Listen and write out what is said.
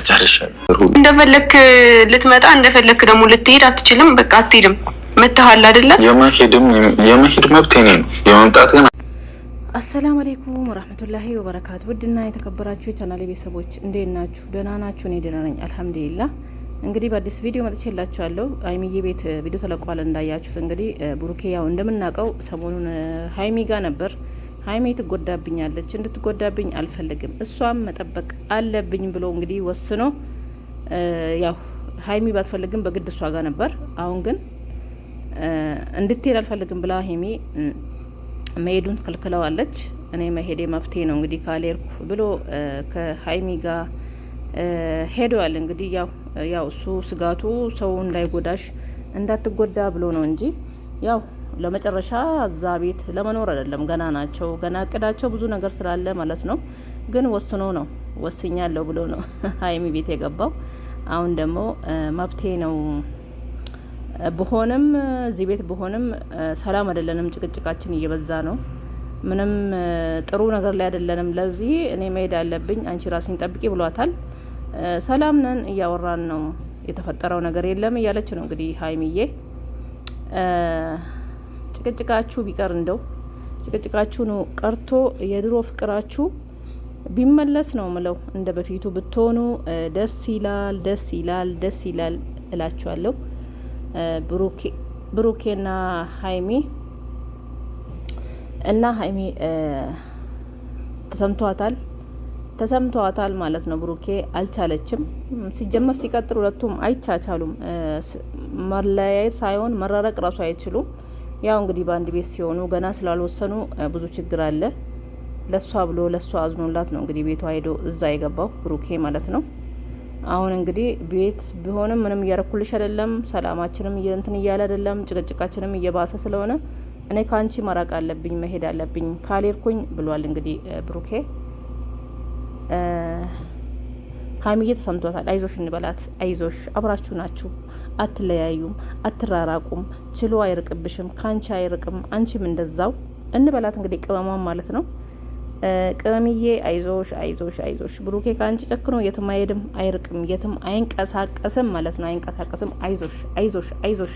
ጨርሻለሁ። እንደፈለክ ልትመጣ እንደፈለክ ደግሞ ልትሄድ አትችልም። በቃ አትሄድም። መተሃል አይደለ? የመሄድም የመሄድ መብት የኔ ነው። የመምጣት ግን አሰላሙ አለይኩም ወራህመቱላሂ ወበረካቱ። ውድና የተከበራችሁ የቻናሌ ቤተሰቦች እንዴት ናችሁ? ደህና ናችሁ? እኔ ደህና ነኝ አልሐምዱሊላህ። እንግዲህ በአዲስ ቪዲዮ መጥቼላችኋለሁ። ሀይሚዬ ቤት ቪዲዮ ተለቋል እንዳያችሁት። እንግዲህ ብሩኬ ያው እንደምናውቀው ሰሞኑን ሀይሚ ጋ ነበር። ሀይሚ ትጎዳብኛለች፣ እንድትጎዳብኝ አልፈልግም፣ እሷም መጠበቅ አለብኝ ብሎ እንግዲህ ወስኖ ያው ሀይሚ ባትፈልግም በግድ እሷ ጋር ነበር። አሁን ግን እንድትሄድ አልፈልግም ብላ ሀይሚ መሄዱን ከልክለዋለች። እኔ መሄዴ መብቴ ነው እንግዲህ ካልሄድኩ ብሎ ከሀይሚ ጋር ሄደዋል። እንግዲህ ያው እሱ ስጋቱ ሰው እንዳይጎዳሽ እንዳትጎዳ ብሎ ነው እንጂ ያው ለመጨረሻ እዛ ቤት ለመኖር አይደለም። ገና ናቸው፣ ገና እቅዳቸው ብዙ ነገር ስላለ ማለት ነው። ግን ወስኖ ነው ወስኛለሁ ብሎ ነው ሀይሚ ቤት የገባው። አሁን ደግሞ መብቴ ነው ብሆንም እዚህ ቤት ብሆንም ሰላም አይደለንም፣ ጭቅጭቃችን እየበዛ ነው። ምንም ጥሩ ነገር ላይ አይደለንም። ለዚህ እኔ መሄድ አለብኝ፣ አንቺ ራስሽን ጠብቂ ብሏታል። ሰላም ነን፣ እያወራን ነው፣ የተፈጠረው ነገር የለም እያለች ነው እንግዲህ ሀይሚዬ። ጭቅጭቃችሁ ቢቀር እንደው ጭቅጭቃችሁ ነው ቀርቶ የድሮ ፍቅራችሁ ቢመለስ ነው ምለው። እንደ በፊቱ ብትሆኑ ደስ ይላል፣ ደስ ይላል፣ ደስ ይላል እላችኋለሁ። ብሩኬና ሀይሚ እና ሀይሚ ተሰምቷታል ተሰምቷታል ማለት ነው። ብሩኬ አልቻለችም። ሲጀመር ሲቀጥል ሁለቱም አይቻቻሉም። መለያየት ሳይሆን መራረቅ ራሱ አይችሉም። ያው እንግዲህ በአንድ ቤት ሲሆኑ ገና ስላልወሰኑ ብዙ ችግር አለ። ለሷ ብሎ ለሷ አዝኖላት ነው እንግዲህ ቤቷ ሄዶ እዛ የገባው ብሩኬ ማለት ነው። አሁን እንግዲህ ቤት ቢሆንም ምንም እያረኩልሽ አይደለም፣ ሰላማችንም እንትን እያለ አይደለም፣ ጭቅጭቃችንም እየባሰ ስለሆነ እኔ ከአንቺ መራቅ አለብኝ፣ መሄድ አለብኝ ካልሄድኩኝ ብሏል። እንግዲህ ብሩኬ ሀይሚዬ ተሰምቷታል። አይዞሽ እንበላት፣ አይዞሽ አብራችሁ ናችሁ፣ አትለያዩም፣ አትራራቁም፣ ችሎ አይርቅብሽም፣ ከአንቺ አይርቅም፣ አንቺም እንደዛው እንበላት እንግዲህ ቅመሟን ማለት ነው። ቅመምዬ አይዞሽ አይዞሽ አይዞሽ፣ ብሩኬ ከአንቺ ጨክኖ የትም አይሄድም፣ አይርቅም፣ የትም አይንቀሳቀስም ማለት ነው። አይንቀሳቀስም። አይዞሽ አይዞሽ አይዞሽ።